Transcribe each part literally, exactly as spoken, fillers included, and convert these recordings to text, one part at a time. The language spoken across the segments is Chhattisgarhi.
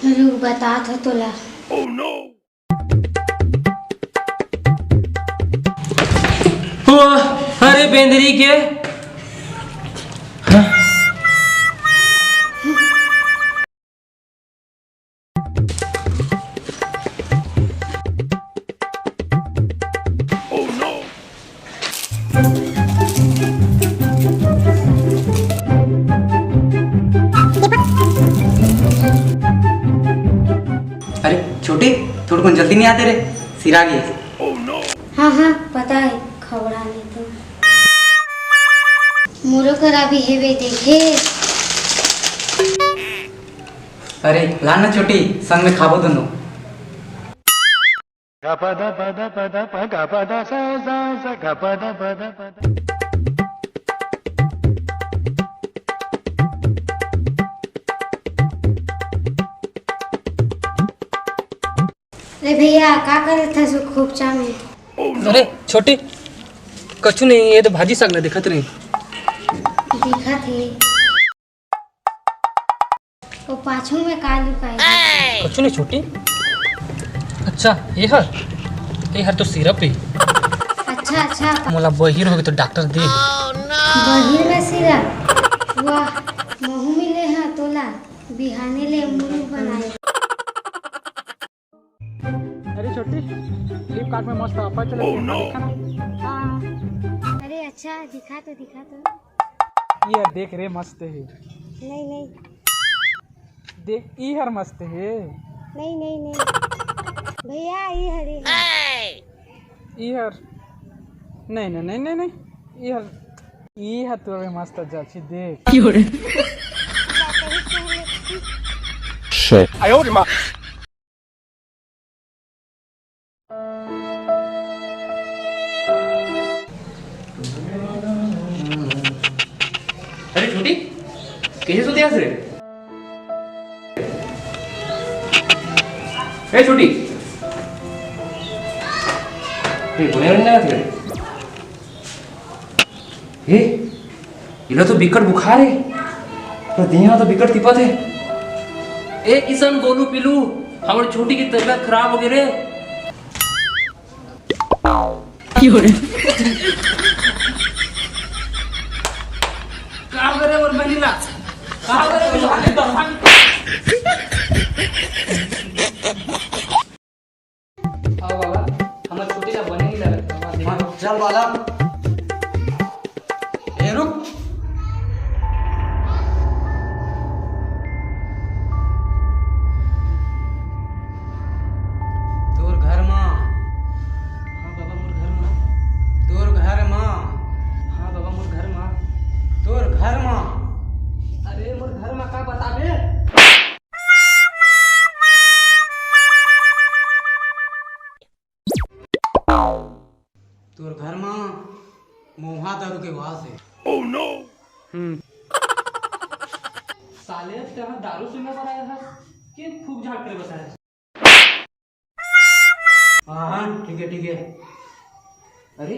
रुक, बतात हो तोला। ओ, अरे बेंदरी के। अरे छोटी, थोड़ा कन जल्दी नहीं आते रे, सिरा गई। हाँ हाँ, पता है, खबड़ा नहीं तो। मोरो करा भी हेवे देखे। अरे ला ना छोटी, संग में खाबो दोनों। अरे भैया, का करत हस ओ खोपचा में? अरे छोटी, कछु नहीं, ये तो भाजी साग ला दिखत रही। दिखत हे। ओ पाछू में का लुकाए हे? कछु नहीं छोटी। अच्छा, ये हर, ये हर तो सिरप हे। अच्छा अच्छा। मोला बहिर होगे तो डॉक्टर दे। बहिर में सिरप? वाह, महू मिले हाँ तोला। बिहाने ले मुंह बनाए। अरे छोटी, फ्लिपकार्ट में मस्त ऑफर चलत हे, देखा ना? हाँ। अरे अच्छा, दिखा तो, दिखा तो। ये देख रे, मस्त हे। नहीं नहीं। देख, ई हर मस्त हे। नहीं नहीं नहीं भैया, ई हर, ई हर। ई हर नहीं नहीं नहीं नहीं नहीं, ई हर, ई हर तोरे मस्त जाची, देख। अरे छोटी, कैसे सोते हस रे? ए छोटी, ए बोले ना रे। ए, इला तो बिकट बुखार हे। तो देह तो बिकट तिपत हे। ए किशन, गोलू, पीलू, हमर छोटी के तबीयत खराब होगे रे। का होगे रे मोर बहिनी ला? का होगे रे मोर बहिनी ला? आओ बाबा, हमर छोटी ला बने नहीं लगत बाबा। चल बालक, ए रुक। तोर घर मा। हाँ बाबा, मोर घर मा। तोर घर मा। हाँ बाबा, मोर घर मा। तोर घर मा। अरे मोर घर मा का बताबे? तोर घर मा मउहा दारू के वास हे। हम्म। साले, तेहा दारू सुने बर आए हस कि फूक झाड़ करे बर आए हस? हाँ, हाँ, ठीक हे, ठीक हे। अरे,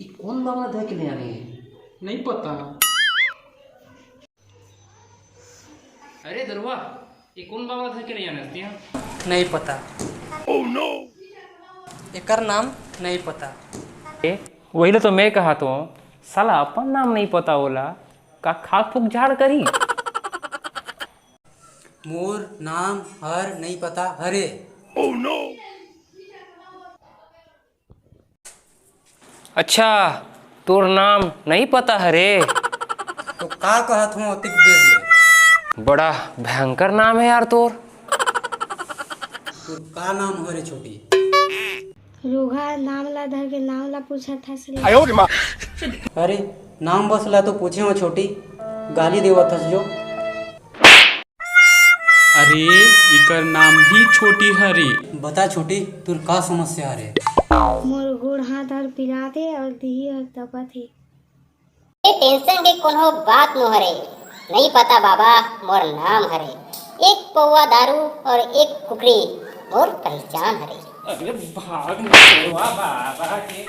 ई कोन बाबा धर के ले आने हे? नहीं पता। अरे दरुआ, ये कोन बाबा धर के ले आने हस तेहा? नहीं पता। एकर नाम नहीं पता। ए, वही ला तो मैं कहत हों, साला अपन नाम नहीं पता ओला, का खाक फूक झाड़ करही? मोर नाम हर नहीं पता हरे। अच्छा, तोर नाम नहीं पता हरे? तो का कहत हों अतिक देर ले? बड़ा भयंकर नाम हे यार तोर। तोर का नाम हरे छोटी? रोगहा, नाम ला धर के नाम ला पूछत हस रे। अरे, नाम बस ला तो पूछे हों छोटी, गाली देवत हस जो। ए, इकर नाम ही छोटी हरे। बता छोटी, तोर का समस्या हरे? मोर गोड़ हाथ हर पिरात हे अउ दिही हर तपत हे। ए, tension के कोनो बात नो हरे। नइ पता बाबा, मोर नाम हरे। एक पौवा दारू अउ एक कुकरी मोर पहचान हरे। अरे भाग निकलवा बाबा के।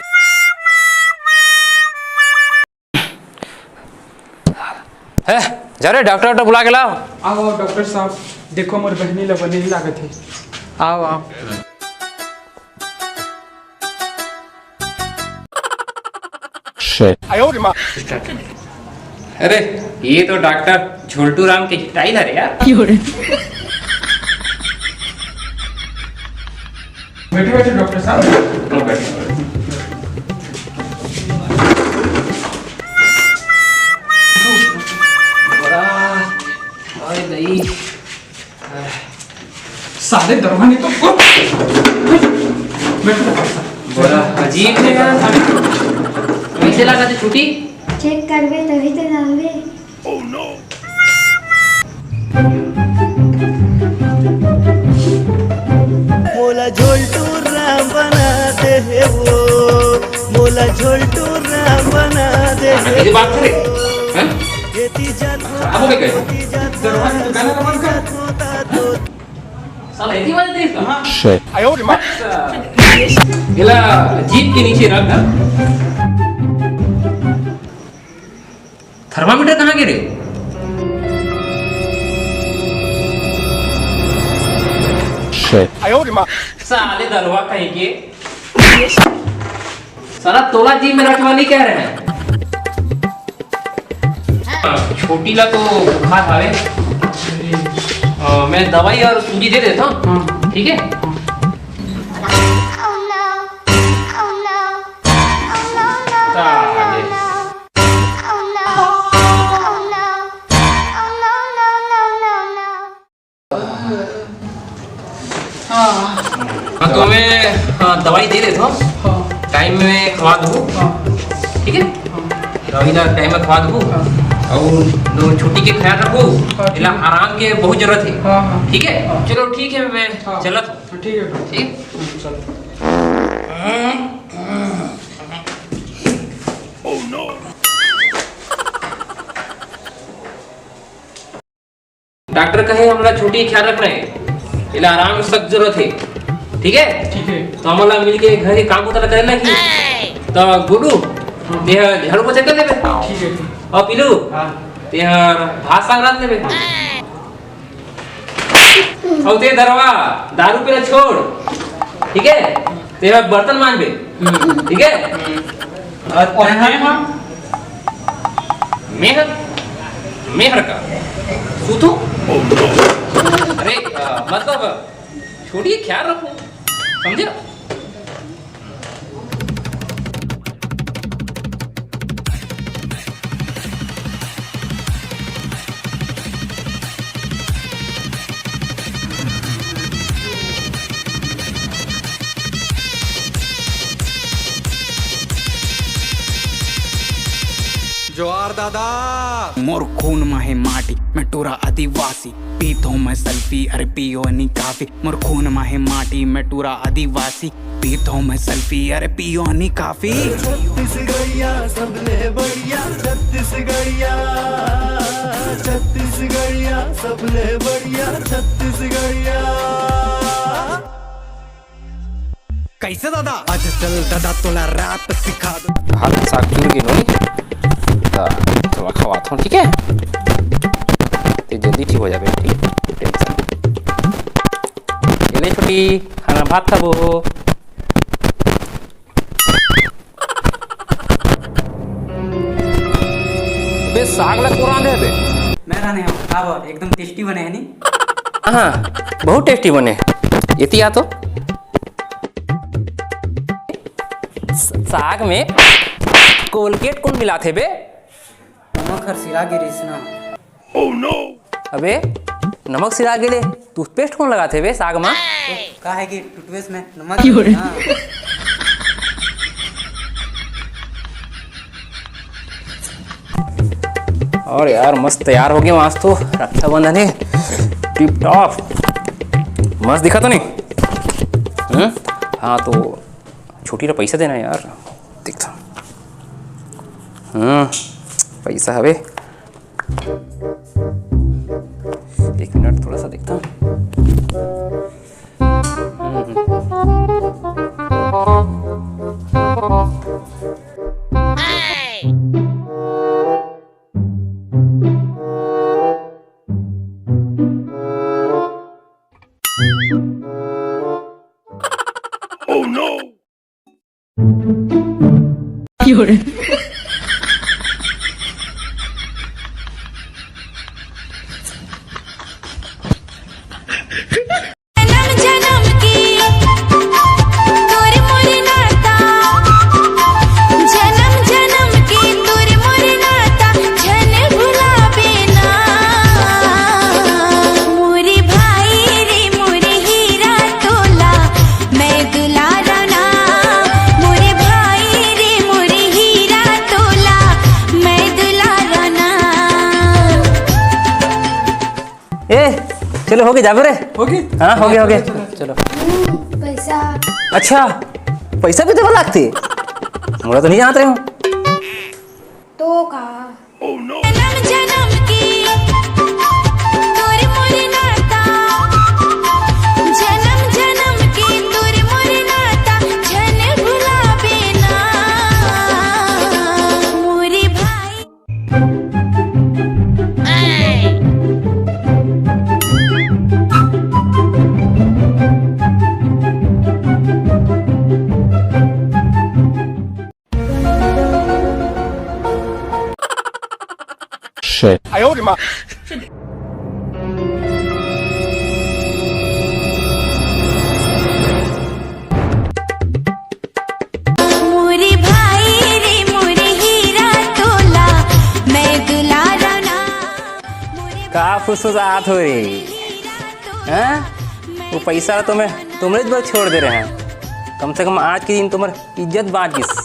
ए, जा रे, डॉक्टर, डॉक्टर बुला के लाव। आओ, आओ, डॉक्टर साहब, देखो, मोर बहिनी ला बने नइ लागत हे। आओ, आओ। अरे, ये तो डॉक्टर झोल्टू राम के style हरे यार। बैठो, बैठो, डॉक्टर साहब। बैठो, बैठो। बड़ा, ओए दई। साले दरवाजे तो, बैठो, डॉक्टर साहब। बड़ा अजीब हे यार। कइसे लागत हे छोटी? Check करबे तभी तो जानबे। मोला झोल्टू राम बना दे हे वो, मोला झोल्टू राम बना दे हे। ये बात करे, हैं? खराब हो गए क्या? दरवाजा तो गाना बंद कर। साला इतनी बजाते हैं इसका? हाँ। Shit। एला जीभ के नीचे रख ना। थर्मामीटर कहाँ गे रे? Shit। साले दलवा कहीं के। साला तोला जीभ में रखवा नहीं कह रहे हैं। छोटी ला तो बुखार हवे। अ, मैं दवाई अउ सूजी दे देता हूँ। हाँ। ठीक है? साले। हाँ। हाँ, तो मैं, हाँ, दवाई दे देता हूँ। हाँ। Time में खवा दो। हाँ। ठीक है? हाँ। दवाई ला time में खवा दो। हाँ। अउ नो छोटी के ख्याल रखो। हाँ, ठीक है। एला आराम के बहुत जरूरत है। हाँ, हाँ। ठीक है? हाँ। चलो ठीक है, मैं हाँ। चलत हूँ। हाँ, ठीक है। ठीक? हम्म, चलो। डॉक्टर कहे हमला छोटी ख्याल रखना है, एला आराम सख्त जरूरत है, ठीक है? ठीक है। तो हमला मिल के घर के काम बुता करे ना कि, तो गुडू, हाँ। तेहा झाड़ू पोछा कर लेबे। ठीक है, ठीक। अउ पीलू, हाँ। तेहा भात साग रांध लेबे। अउ ते दरवा, दारू पीना छोड़, ठीक है? तेरा बर्तन मांजबे, हम्म। ठीक है? अउ तेहा मेहर, मेहर का सूतू। अरे, अ, मतलब, छोटी ख्याल रखो, समझे? जोहार दादा। मोर खून मा हे माटी, मैं टूरा आदिवासी। पीथों मैं selfie, अरे पियो नी coffee। मोर खून मा हे माटी, मैं टूरा आदिवासी। पीथों मैं selfie, अरे पियो नी coffee। छत्तीसगढ़िया सबले बढ़िया, छत्तीसगढ़िया, छत्तीसगढ़िया सबले बढ़िया, छत्तीसगढ़िया। कैसे दादा? आज चल दादा तोला rap सिखा दो। हाथ साग जुड़ गे नोनी, त थोड़ा खवाथों, ठीक है? ते जल्दी ठीक हो जाबे, ठीक? Tension। ये ले छोटी, खाना भात खाबो। बे साग ला कोन रांधे बे? मैं रांधे हूँ। का बात, एकदम tasty बने है नी? हाँ, बहुत tasty बने। एती आ तो। स-, साग में Colgate कोन मिलाथे बे? नमक हर सिरा गे रिहिस ना। अबे, नमक सिरा गे ले, toothpaste कोन लगाथे बे साग मा? का है कि toothpaste में नमक क्यों रे? हाँ। अउ यार, मस्त तैयार हो गे आज तो, रक्षाबंधन है। Tip top. मस्त दिखा तो नहीं? हम्म? हाँ, तो छोटी ला पैसा देना यार। देखता। हम्म, पैसा हवे। एक मिनट, थोड़ा सा देखता। जनम जनम की तोर मोर नाता, जनम जनम की तोर मोर नाता, झन भुलाबे ना। मोरे भाई रे मोरे हीरा तोला, मैं दुलारा ना। मोरे भाई रे मोरे हीरा तोला, मैं दुलारा ना। ए, चलो, हो गए, जाबे रे। हो गए? हाँ, हो गया, हो गया। चलो, चलो। चलो। पैसा। अच्छा, पैसा भी देवे लागथे? मोला तो नहीं जानत रहे हो। तो का? जनम जनम की तोर मोर नाता, जनम जनम की तोर मोर नाता, झन भुलाबे ना। मोरे भाई। मोरे भाई रे मोरे हीरा तोला, मैं दुलारा ना। मोरे का फुसफुसात हो रे? हीरा तोला, हैं? वो पैसा तो मैं तुमरे बर छोड़ दे रहे हैं। कम से कम आज के दिन तुम्हार इज्जत बाँच गिस।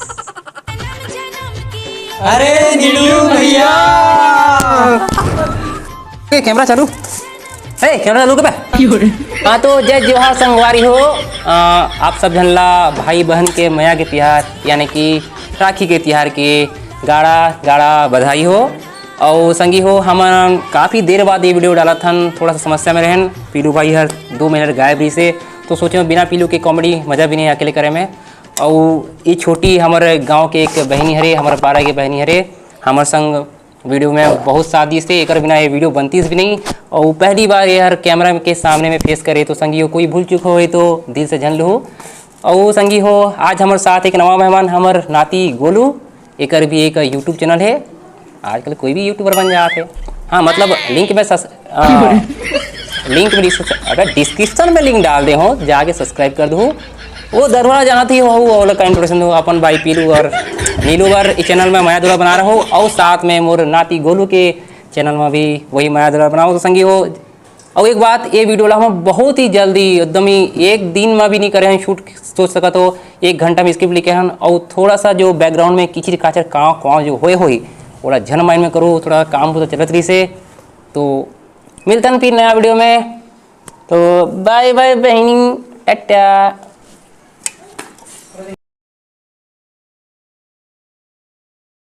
अरे नीलू भैया। ए, कैमरा चालू। ए, कैमरा चालू कर बे। हाँ, तो जय जोहार संगवारी हो। अ, आप सब झन ला भाई बहन के मया के तिहार, यानी कि राखी के तिहार के गाड़ा गाड़ा बधाई हो। अउ संगी हो, हमन काफ़ी देर बाद ये वीडियो डालत हन, थोड़ा सा समस्या में रहन। पीलू भाई हर दो महीना ले गायब रहिसे, तो सोचे बिना पीलू के कॉमेडी मज़ा भी नहीं अकेले करे में। अउ ये छोटी हमर गांव के एक बहिनी हरे, हमर पारा के बहिनी हरे, हमर संग वीडियो में बहुत साथ दिस हे, एकर बिना ये वीडियो बनतीस भी नहीं। अउ पहली बार ये हर कैमरा के सामने में फेस करे, तो संगी हो, कोई भूल चूक होए तो दिल से झन लूहू। अउ संगी हो, आज हमर साथ एक नवा मेहमान, हमर नाती गोलू, एकर भी एक YouTube चैनल हे। आजकल कोई भी यूट्यूबर बन जात हे। हाँ, मतलब लिंक में सस-, आ, लिंक में डिस्क्रिप्शन, अगर डिस्क्रिप्शन में लिंक डाल दे हो, जाके सब्सक्राइब कर दू। वो दरवाजा जहाँ थी हो, वो वाला का इंट्रोडक्शन दो, अपन भाई पीलू और नीलू बर ई चैनल में मया दुलार बना रहो, और साथ में मोर नाती गोलू के चैनल में भी वही मया दुलार बनाओ। तो संगी हो, और एक बात, ये वीडियो ला हम बहुत ही जल्दी, एकदम ही एक दिन में भी नहीं करे हैं शूट, सोच सकत हो, एक घंटा में स्क्रिप्ट लिखे हन, और थोड़ा सा जो बैकग्राउंड में किचिर काचर काव काव जो होए होही, ओला झन माइंड में करो, थोड़ा काम बहुत चलत रही से। तो मिलतन फिर नया वीडियो में, तो बाय बाय बहिनी, टाटा।